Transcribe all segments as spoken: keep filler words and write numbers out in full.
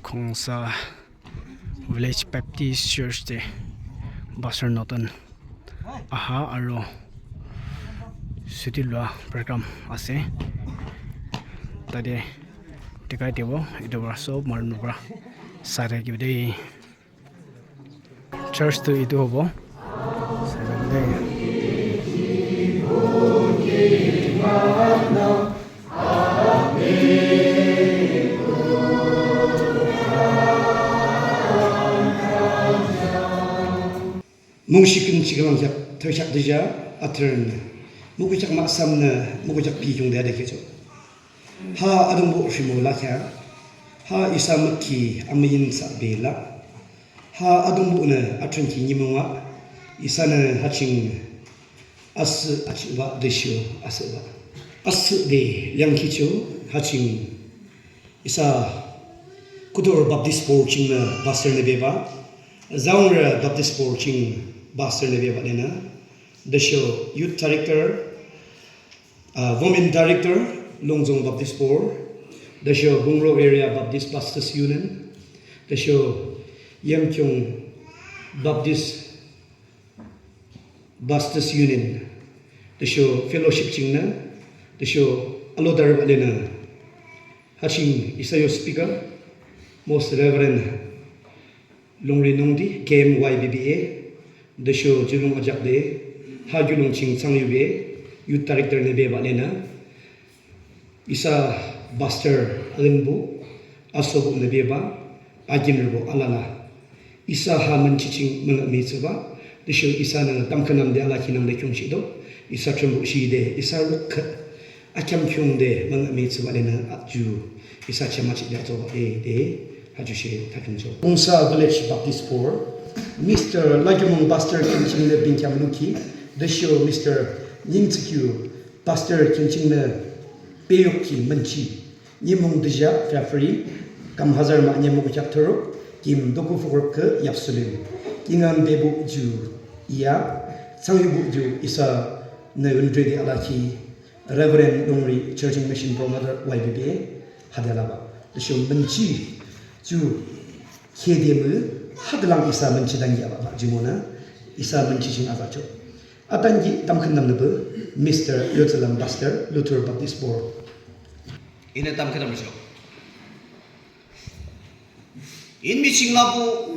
Khongsa Village Baptist Church de Pastor Norton aha aro suti lua program ase. Tade dekai debo, etu para sob manu para sai thakibo de. Church tu etu hobo. Sai thakibo de. Mungshi künchiklang jak thürshak dija atern. Mukujak maksam ne mukujak pi yung de ade kecho. Ha adungbo shimo lakya. Ha isa mükhi amüyin sa bela. Ha adungbo ne atren ki nyimung a. Isa ne ha ching asü achiba desho asüba. Asü de liang kicho ha ching. Isa Kutor Baptist Borü ching ne pastor ne beba. Zaungre Baptist Borü ching pastor ne beba lena. Desho youth director, uh, women director, Longzong Baptist Borü. Desho Bungro Area Baptist Pastors Union. Desho Yimkhiung Baptist Pastors Union, tüsho fellowship ching ne, tüsho alo darübah le ne, ha ching isa yo speaker, Most Reverend Longri Nongdi, K M Y B B A, tüsho ju lung ajak de, ha ju lung ching thsangyubuh, youth director ne bebah le ne, isa pastor alinbuh, asobuh ne bebah, aginrübo alala. Isa ha münchi ching müngühmühi thsübah, tüsho isa ne tamkhüntamnüde alakhi nangde khiungshihdo, isa Thrünpuh shide, isa rükkhüh, akheam khiungde müngühmühi thsübah le ne atju, isa chamachi de atsübah de, de, ha ju she thakhüncho. Khongsa Village Baptist Borü, Mister Lagimung Pastor Kimching ne bingkheam lukhi, tüsho Mister Nyingtsikyu Pastor Kimching ne peyukhi münchi, nyimung dija February, kam hazar mah nyimung kyak thuruk, kim duku fukruk ke yapsulim. Kingan bebu ju iya, thsangyubuh ju isa ne undre de alakhi, Reverend Longri Church and Mission Promoter Y B B A, hade alabah. Tüsho münchi ju khede mü, hadelang isa münchi dangi abah, jimona, isa münchi ching azacho. Atangi tamkhüntamnüpü, Mister Yotsalam Pastor, Luther Baptist Borü. Inü tamkhüntamnücho. Inmi ching labuh,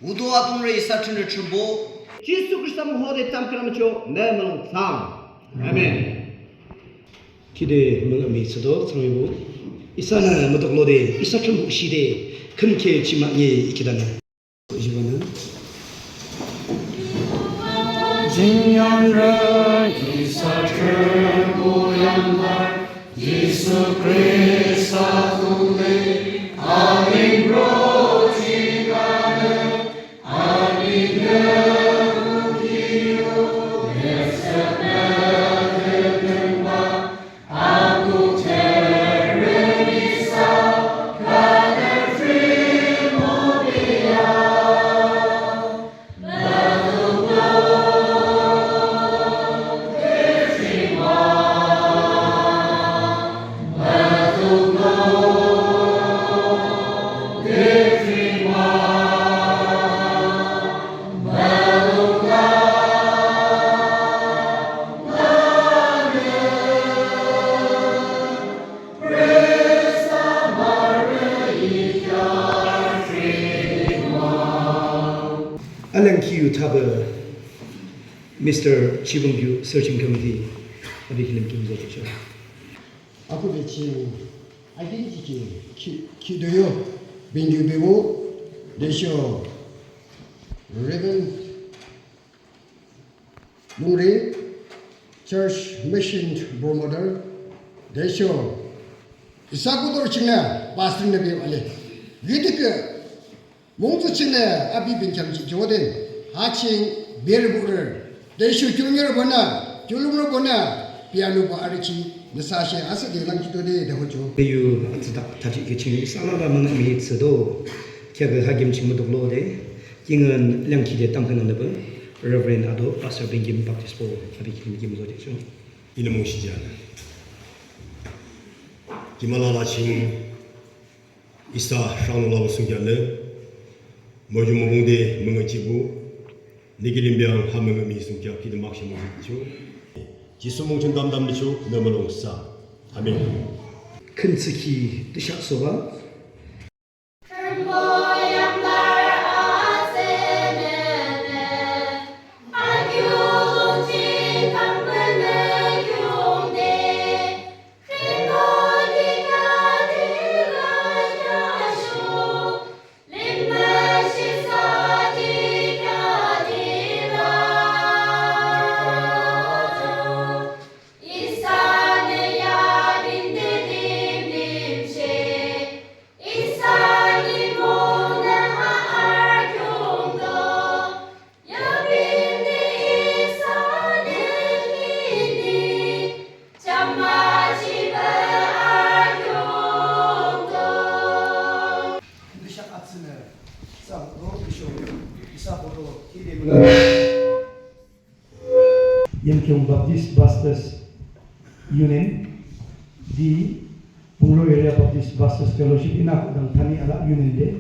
udo atungre isa Thrünrü Thrünpuh. Jisu Khrista mung hode tamkhüntamnücho, ne mülung thsang. Amen. Khide müngühmühi thsüdo, thsangyubuh. Isa ne müdoklo de, isa Thrünpuh shide, khümkhi chima nye ikidanü. Jingyanrü isa Thrünpuh yambar, Jisu Khrista tule, aling bro chinganü, aling nü ukiyo, nesa nü kemba, Alangkiyu thaba Mister Chibongkyu Searching Committee api kilim kim zojikcho. Aku de ching akin chiki ki, ki doyo bingyu bibu desho Reverend Lungri Church Mission Promoter desho isa kutor chingnü pastor nü bi wale. Gidike mungtu chingnü api binchamchi joden ha ching bir burer. Desho kyunyer bona, kyulumro bona, piano ba arichi nüsa she asa de langchi to de de hocho. Yu atsüdak tachi ke ching isa alala müngühmühi thsüdo. Kya ke hakim ching müdoklo de. Kingan lengki de tamkhüntamnüpü, Reverend Ado, Pastor Bingkim Baptist Borü, api kim kim zojikcho. Inü mungshi jana. Kim alala ching Isa rhangdung laba thsungkheaknü, moju mukungde müngühjihbuh, nü kilim biang ha müngühmühi thsungkheak khide makshe mungchoh. Jisu mung ching tamtamnüchoh, nü mulong thsa. Amen. Khün thsükhi tüsha soba. Yimkhiung Baptist Pastors Union, di Pungro Area Baptist Pastors Fellowship, inü kudang thani alala union de,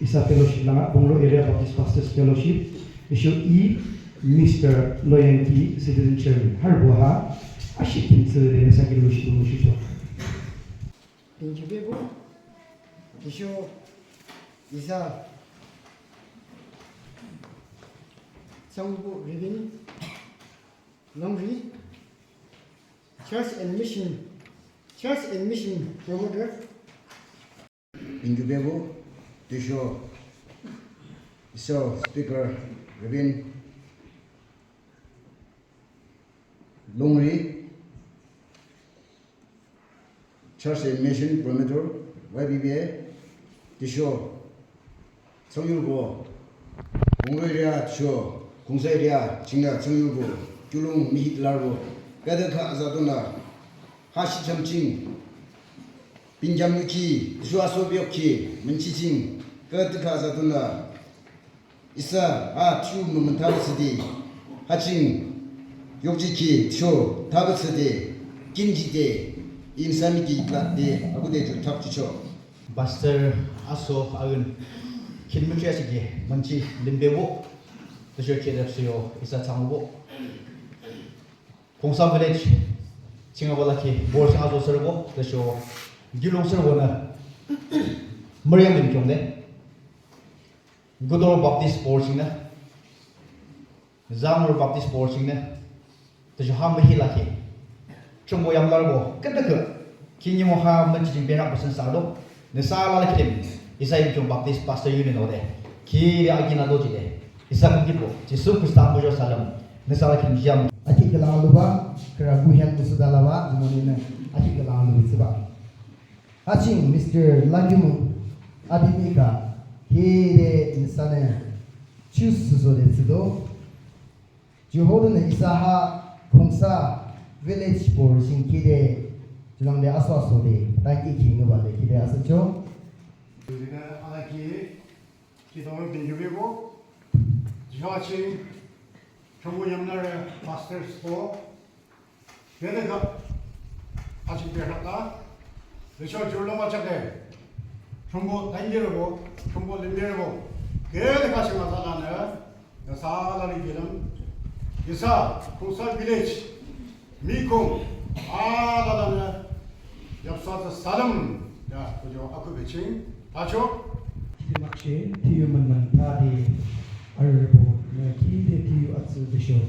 isa fellowship langa Pungro Area Baptist Pastors Fellowship, tüsho i Mister Loyang Ki, Citizen Chairman, harbo ha, ashit kim tsü de nüsa ki fellowship mo shisho. Binkibebuh, tüsho isa Tsangbuh Reverend Longri, Church and Mission, Church and Mission Promoter. Binkibebuh, tüsho isa speaker Reverend Longri, Church and Mission Promoter, Y B B A, tüsho Tsangnyurbo, Pungro area tüsho Khongsa area chingnü Tsangnyurbo, kiulong mihit larbo, kade kha azadonü, ha shi chamching, pinjam yuki, tüsho aso biokki, minchi ching, kade kha azadonü, isa, a, tüsho mümün thabe thsüde, ha ching, yokjiki, tüsho, thabe thsüde, kinjide, imsami ki la de, akude ju thap chicho. Pastor aso aün, kin müchi asiki, minchi limbebuh, tüsho chedep suyo, isa Tsangbuh. Khongsa village, chingaba laki, bor ching azo sürübo, tüsho, kiulong sürübonü, Mariam Binkyung de. Gudor Baptist Borü chingnü, Zangur Baptist Borü chingnü, tüsho ha mühi lakhi. Chungbo yamlarübo, küntakü, kinimo ha müchi ching berak bosen sado, nüsa alala kilim, isa Yimkhiung Baptist Pastor Union ode, khide akin ado jide, isa kukitbo, Jisu Khrista muzho salem, nüsa alala kilim jiyam. Akin kala aluba, kara guhen musu dalaba, jimoni nü, akin kala aluba tsiba. Ha ching Mister Lakimu api mika, hide nüsanü choose thsüsode thsüdo. Ju hodenü isa ha Khongsa village borü ching khide, junangde aso asode, tanki ki ngübade khide asücho. Judika alaki, kido binkibebuh, ju ha ching, chomu yamnare pastors bo, Kede ka, achik de rakla, lecho jurlo machak de, chombo tangi rebo, chombo limbe rebo, kede ka chima tala ne, ya sala ri gilam, isa, Khongsa village, mi kong, ala la ne, yapsa ta salam, ya, kujo aku beching, tacho. Kide makshe, tiyu man man ta de, arbo, ne kide tiyu atsu de sho.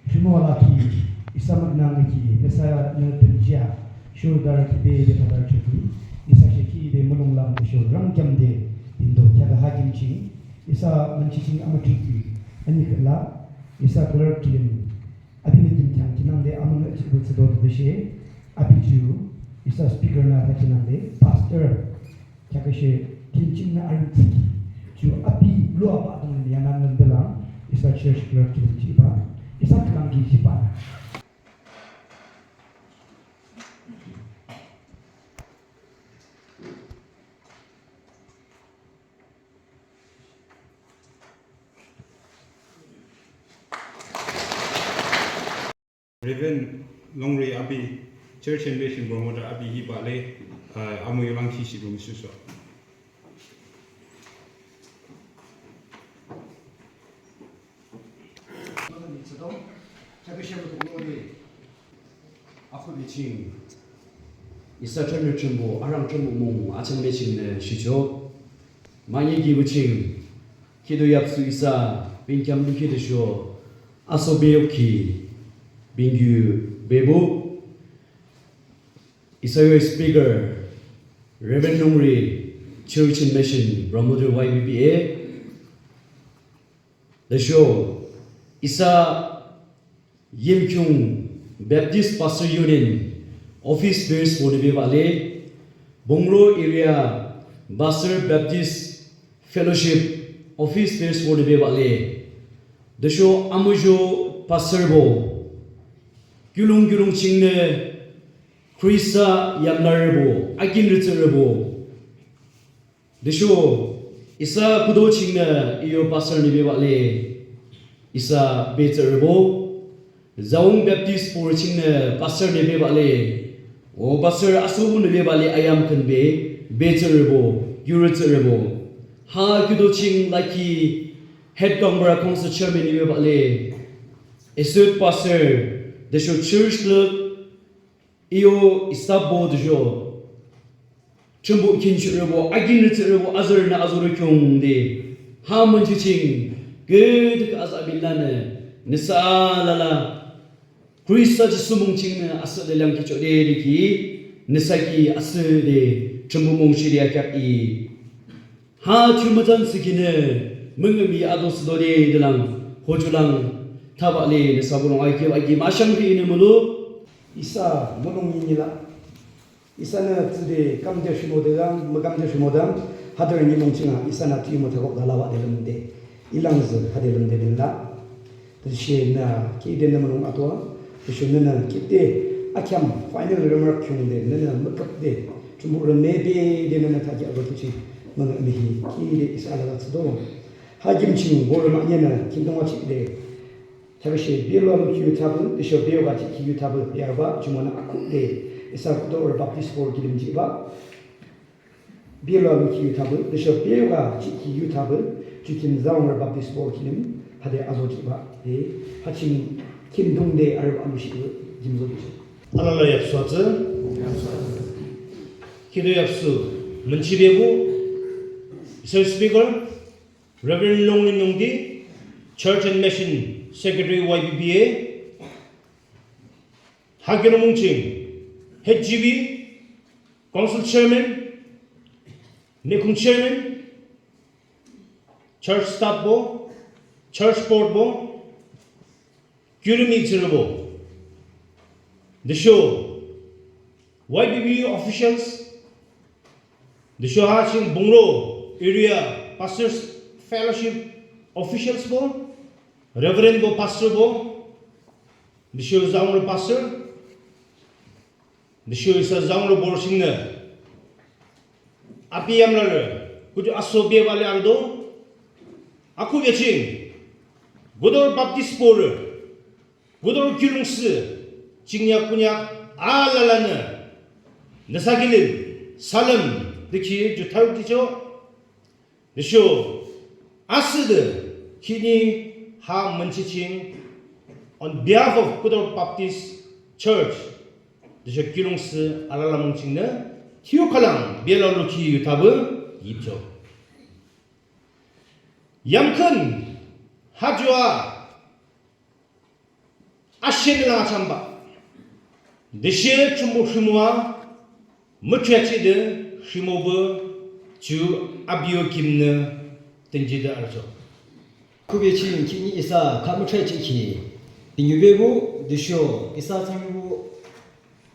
Rhimo alaki, isa maknang ki, nüsanü tümjia, shudar ki be de padar choti, isa sheki de mulong lam de sho rangkiam de, indo kya da hakim chi, isa manchi ching amatriki, ani kala, isa clerk kilim, abi ne dimkyang kinang de amang chibu tsido de she, abi ju, isa speaker na ta kinang de, pastor, Kya kashe, kinching na arin tsiki. Ju api lua ba dong ni yanan ngan belang, isa church clerk kinching ba, isa klang ki jiba. Reverend Longri abi, Church and Mission Promoter abi hiba le, Amüyu lang ki shi bum shuso. Akhuh be ching isa Thrünrü Thrünpuh arang Thrünpuh mung achang be chingnü shicho. Mahne ki bu ching kido yapsu isa binkheam lukhi tüsho aso beyukhi binkiu bebuh. Isa yo speaker, Reverend Longri, Church and Mission, promoter Y B B A. Tüsho isa Yimkhiung Baptist Pastor Union office bearers bonü bebah le, Pungro Area Pastor Baptist Fellowship office bearers bonü bebah le. Tüsho amuzho pastor bo, kiulong kiulong chingnü Khrista yamlarübo, akinrü tsührübo. Tüsho isa kudo chingnü iyo pastor ni bebah le, isa betsührübo. Zaung Baptist borü chingnü pastor ni bebah le, o pastor aso nü bebah le ayam khün be, betsührübo, yurü tsührübo. Ha kudo ching laki head gaonbura council chairman ni bebah le, associate pastor, tüsho church clerk, iyo staff bo tüsho Thrünpuh khinchihrübo, akinrü tsührübo, azürünü azürü khiungde, ha münchi ching küdükhüh aza binlanü nüsa alala Khrista Jisu mung chingnü asühle leangkhichoh de, de ki nüsa ki asühde Thrünpuh mung shide akheak i. Ha thiyumütsan thsükhinü müngühmühi ato thsüdo de, de lang hoju lang thabah le nüsa mulong aiki aiki mashang de inü mülu. Isa mulong yinila. Isanü tsüde kamde rhimode lang, mükamde rhimode lang, hadürü nimung chinga isanü thiyumütsan kok dalawa de lümde, ilangzü hade lümde binla. Tüshe nü kide nü mulong ato, tüshe nünü kide akheam final remark khiungde, nünü müküpde, Thrünpuh rümübede nünü thakhi ato tüshe, nünü mihi kide isa alala thsüdo. Ha kim ching borü mahne nü khintong achihde, Thabishe belo alokhi yu thabü, tüsho beo bajikhi yu thabü, yaba, jumonü akhuhde, isa Kudorü Baptist Borü kilim jihbah. Belo alokhi yu thabü, tüsho beo bajikhi yu thabü, ju kim Zaungrü Baptist Borü kilim, hade azo jihbah, de, ha ching khintongde arübah alushihbah, jimzo jihcho. Alala yapsu atsü. Kido yapsu, münchibebuh, isa speaker, Reverend Longri Nungdi, Church and Mission Secretary Y B B A, Hagir Mungching, H G B, Council Chairman, Nekung Chairman, Church Staff bo, Church Board bo, Kiurü mihtsürübo, tüsho Y B B officials, tüsho ha ching Pungro Area Pastors Fellowship officials bo, Reverend bo, Pastor bo, tüsho Zaungrü Pastor, tüsho isa Zaungrü borü chingnü api yamlarü, kuju aso bebah le arüdo, akhuhbe ching, Kudorü Baptist Borü, Kudorü kiulongthsü, jingyak kunyak alalanü nüsa kilim salüm dükhi ju tharukhitchoh. Tüsho asühde khihni ha münchiching on behalf of Kudorü Baptist Church, tüsho kiulongthsü alala mung chingnü thiyu khülang belo alokhi yu thabü yipchoh. Yamkhün ha ju a ashenü lang achamba. Tüshe Thrünpuh rhimoa müthrachihde rhimopü ju abiyo kimnü tünjide arüchoh. Kube ching khihni isa khah müthrachihkhi binkiu bebuh, tüsho isa thsangyubuh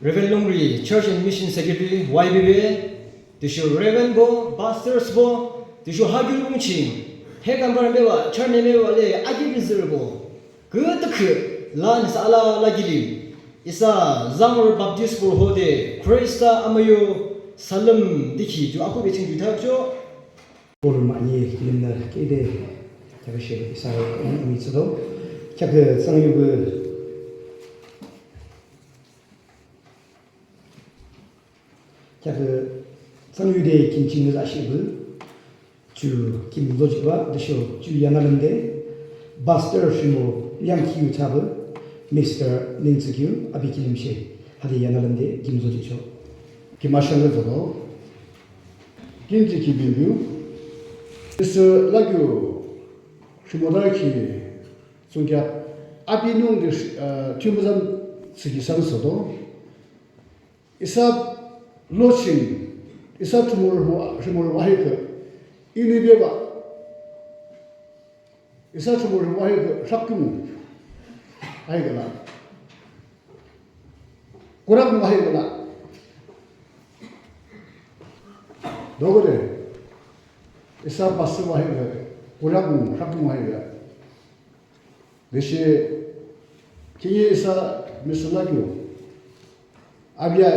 Reverend Longri, Church and Mission Secretary, Y B B, tüsho Reverend bo, Pastors bo, tüsho Hagir Mungching, he kambar meba, chairman meba le, akibizir bo, küdükhüh la nüsa alala kilim, isa Zaungrü Baptist Borü hode, Khrista amüyu salüm dükhi ju akhuhbe ching ju thachoh. Borü mahne kilimnü kide, thabishe isa amitsüdo, kheakü thsangyubuh Kheakü thsangyude kim ching yüzahshihpü ju kim zojihbah tüsho ju yana lümde pastor rhimo yangkhi yu thsüpü Mister Ningtsükyu api kilimshe hade yana lümde kim zojihchoh. Kim ashenü zodo. Kim ju ki binkiu. Mister Lakyu rhimo darkhi thsungkheak api nung de, uh, thiyumütsan thsükhi sansodo. Isa loching, isa thumur rhimo, rhimo rhimo ahihkhüh, ini bebah. Isa thumur rhimo ahihkhüh, srakkung ahihkhüh la. Kurakung ahihkhüh la. Dogode. Isa pastor ahihkhüh, kurakung, srakkung ahihkhüh la. Tüshe, khihni isa Mister Lakyu. Api a,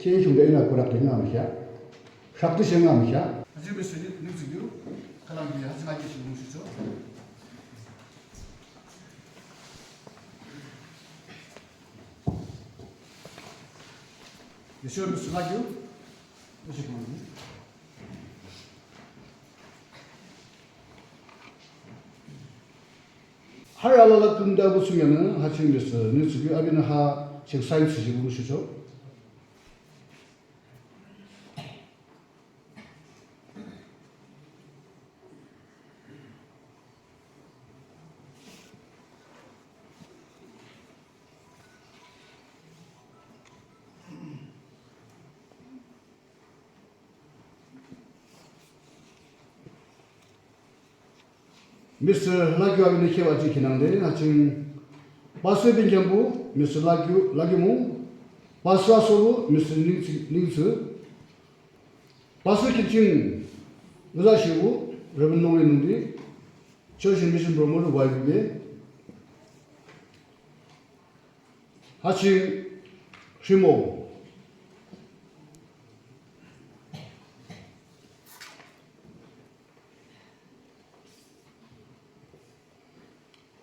khihni khiungde inü kurak de ngam kheah. Srak tüshe ngam kheah. Hajin Mister Ningtsükyu, khülang ki hajin aki shi mung shucho. Mister Lakyu, tüshe kumang. Harü alala tümde abuh thsungkheaknü, ha ching Mister Ningtsükyu apinü ha ching sign thsüshihpü shucho. Mister Lakyu apinü kheahbah jihkhi nangde, ha ching pastor binkheambuh Mister Lakyu, Lakyu mung, pastor asobuh Mister Ningtsü, Ningtsü, pastor kim ching yüzahshihbuh Reverend Nongri Nongdi, Church and Mission Promoter Y B B, ha ching rhimo.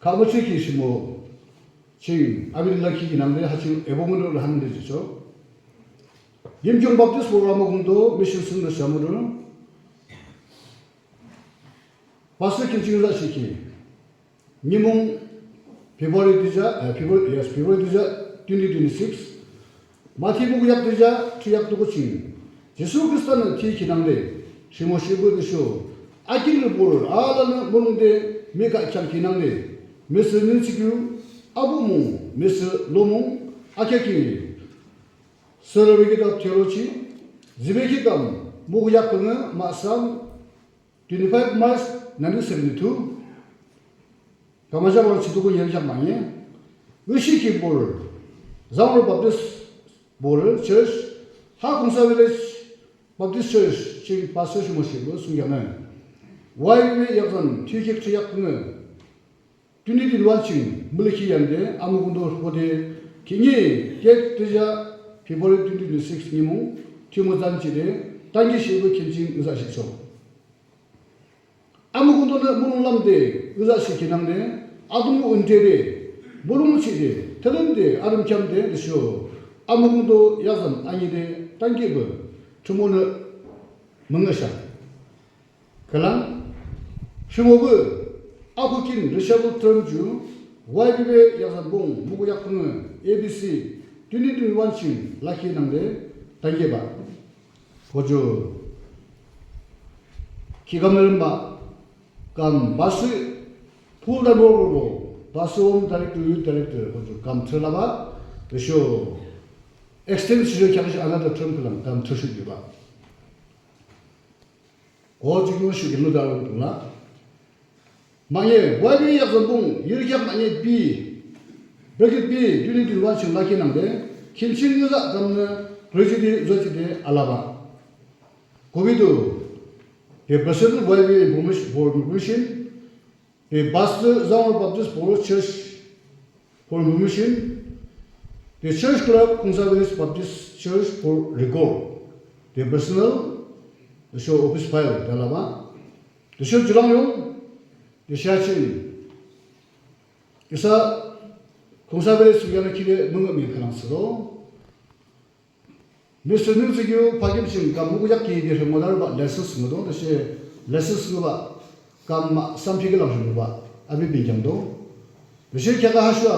Kamo chiki shimo ching, apinü lakhi ki nangde ha ching ebo münü la hande jicho. Yimkhiung Baptist Borü Ramukhundo Mission Center Shamator. Pastor kim ching yüzahshihkhi. Nimung February tija, eh, February, yes, February tija, twenty twenty-six. Mathi mukuyak tija, thriyak tuku ching. Jisu Khristanü thikhi nangde, shimo shibü tüsho. Akin rüpur, alanü murungde, mika khyangkhi nangde. Mister Ningtsükyu, abuh mung, Mister Lomung, akyaki. Salary kitab theology, zibeki kam, mukuyak pünü, masam, twenty-five March nineteen seventy-two, Kamajang Road, Chitokon, Yirikyak Mahnye, Wishiki Borü, Zangro Baptist Borü Church, ha Khongsa Village Baptist Church, ching pastor shimo shibü thsungkheaknü. Y B B yakzan, thikik thriyak pünü. Twenty twenty-one ching, mülükhi yande, Ramukhundo hode, khihni, date tija, February twenty twenty-six nimung, thiyumütsan jihde, tanki shibü kim ching yüzahshihcho. Ramukhundonü mulong lamde, yüzahshihkhi nangde, Atungpuh wüntrede, mulong chide, thülünde, arümkheamde, tüsho, Ramukhundo yakzan anyide, tankibah, thrünmonü müngühshang. Khülang, shimobah, akhukin reshuffle term ju, Y B B yakzan bung, mukuyak pünü, A B C, twenty twenty-one ching, lakhi nangde, tankibah. Hoju, ki kam nü rimba, kam pastor, full time worker bo, pastor, home director, youth director, hoju, kam thürü labah, tüsho, extend shujo khyang shi another term khülang, kam thürü shujo ba. Hoju kyo shujo kino da la. Mahnye, Y B yakzan bung, Yirikyak Mahnye B, bracket B, twenty twenty-one ching lakhi nangde, kim ching yüzah kam nü, graduate, graduate alabah. Kovido, the President Y B Information for Information, the Pastor Zangro Baptist Borü Church for Information, the Church Clerk Khongsa Village Baptist Church for Record, the Personal, the show office file, the alabah, the show Julang Yung, the Shachin, isa Khongsa Village Sugyana Kide Mungami Kanang Sado. Mister Ningzikyo Phakim ching kam mukhu yakki de rhimodar ba license ngüdo, tüshe license ngübah kam ma samphikhi lang rhimobah api binkheamdo. Tüshe kheakü ha shuwa,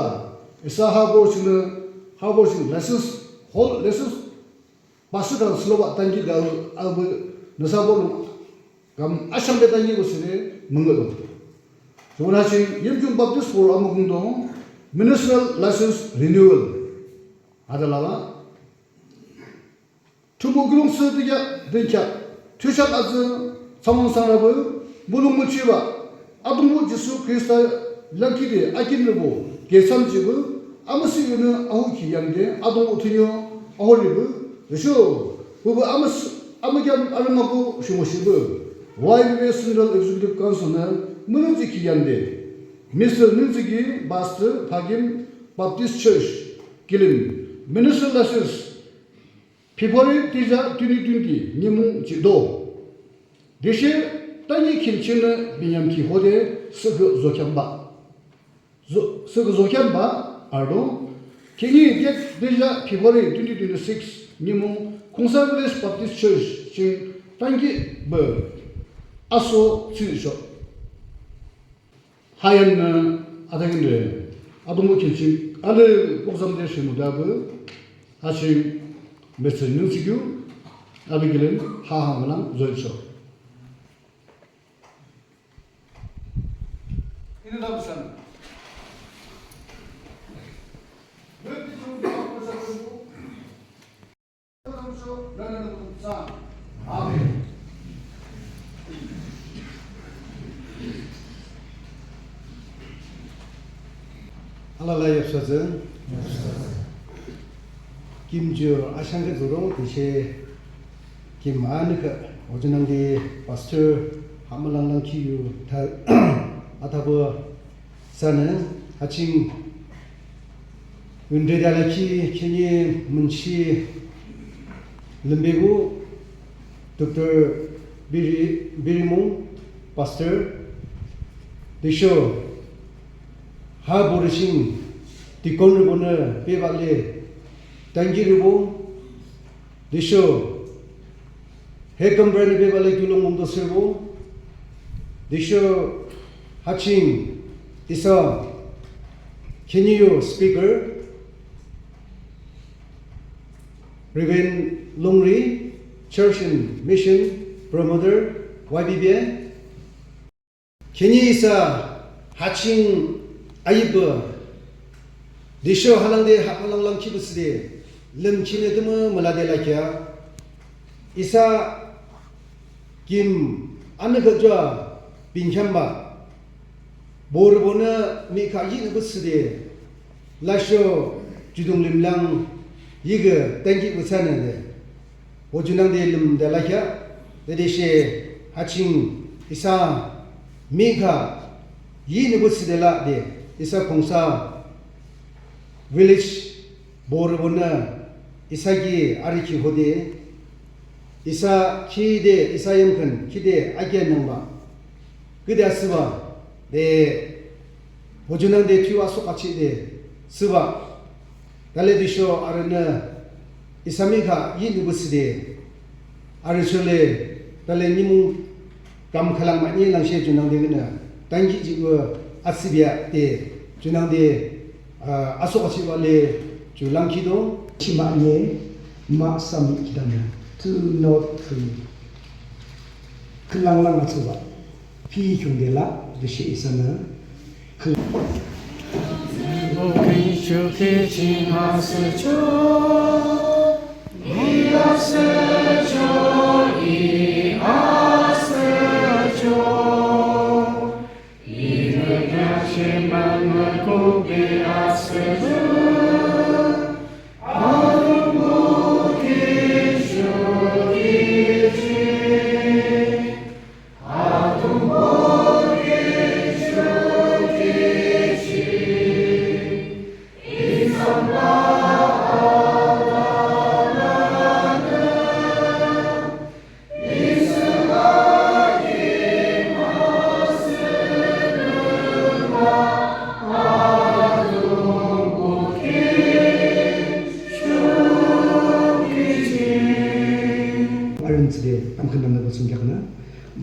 isa ha borü chingnü, ha borü ching license, whole license pastor khülang thsülobah tankihde api, api nüsa borü kam ashangbe tankihpü thsüde müngühdo. Jumonü ha ching Yimkhiung Baptist Borü amükheam dong ministerial license renewal. Hade labah Thrünpuh kiulongthsü dünkheak, dünkheak thiyusheak atsü thsangyuthsangrabah, mulong müchibah, Atungpuh Jisu Khrista lungkide akinrübo ketsam jihbah, amüsüh yunü ahokhi yande Atungpuh thünio ahoribah, tüsho püpü amüs- amükheam arüngako rhimoshiba. Y B B Central Executive Council nü münütsü ki yande Mister Ningziki, Pastor, Phakim Baptist Church, kilim, ministerial license February tija twenty twenty nimung jihdo. Tüshe tanyi khim chingnü binyam ki hode thsükü zokheambah. Zo- thsükü zokheambah arüdo. Khihni date tija February twenty twenty-six nimung Khongsa Village Baptist Church ching tankihbah aso thsüsho. Hayannü athakinde, Atungpuh kilim ching alü program de shimudabah, ha ching Mister Ningzikyo, api kilim ha ha mülang zolcho. Amen. Alala yapsazü. Kim ju ashangke zoro, tüshe kim anüke, ojinangde pastor, hamülang lang kiyu, ta, atabo, sanü, ha ching, wünde dalaki, khihni münchi, lümbegu, Doctor Biri, Birimung, pastor, tüsho, ha borü ching, deaconrübonü, bebah le, tankirübo, tüsho, he kambrani bebah le kiulong mungdo sürübo, tüsho, ha ching, isa, khihni yo speaker, Reverend Longri, Church and Mission Promoter, Y B B A. Khihni isa ha ching ayibah, tüsho halangde ha halanglang kibah thsüde, lümkhinü tümü mülade lakheah. Isa kim anüke jua binkheambah, borübonü mihkhah yihnüpü thsüde, lasho judung limlang yikü tankihpü thsanü de. Ojinangde lümde lakheah, tütüshe ha ching isa mihkhah yihnüpü thsüde la de, isa Khongsa village borübonü isa ki arükhi hode, isa khide, isa yamkhün khide akenangba, küde asüba, de, ojinangde thiyu asuk achihde, süba, tale tüsho arünü, isa mihkhah yihnüpü thsüde, arü chole, tale nimung kam khülang mahne langshe junangde ngünü, tanki jihpü asübea de, junangde, ah, asuk achihbah le, ju langkhido. Chimahne, mahsam kidanü, two not three. Khülang lang atsüba. Pi khiungde la, tüshe isanü. Khü-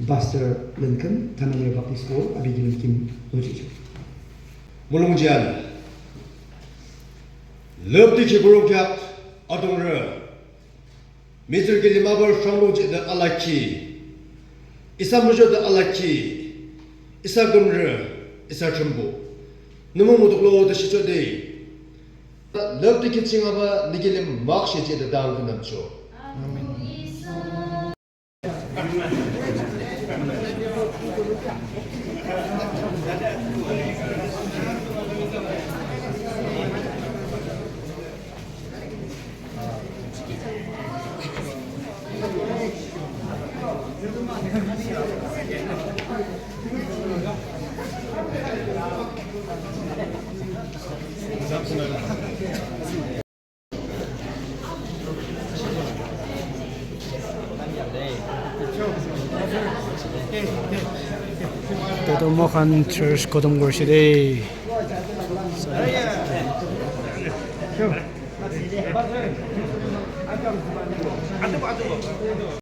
Pastor Lincoln, Thanamir Baptist Church, api kilim kim lojihchoh. Mulong jian. Lüpdükhi borü kheak adungrü. Mihtsürü kilim abar shanglung jihde alakhi. Isa muzhode alakhi. Isa kümrü. Isa Thrünpuh. Nü mung mutuklode shichode. Lüpdükhi ching aba nü kilim makshe jihde dangkhi nangcho. Amen. Totomo khan church khodom kurishe de.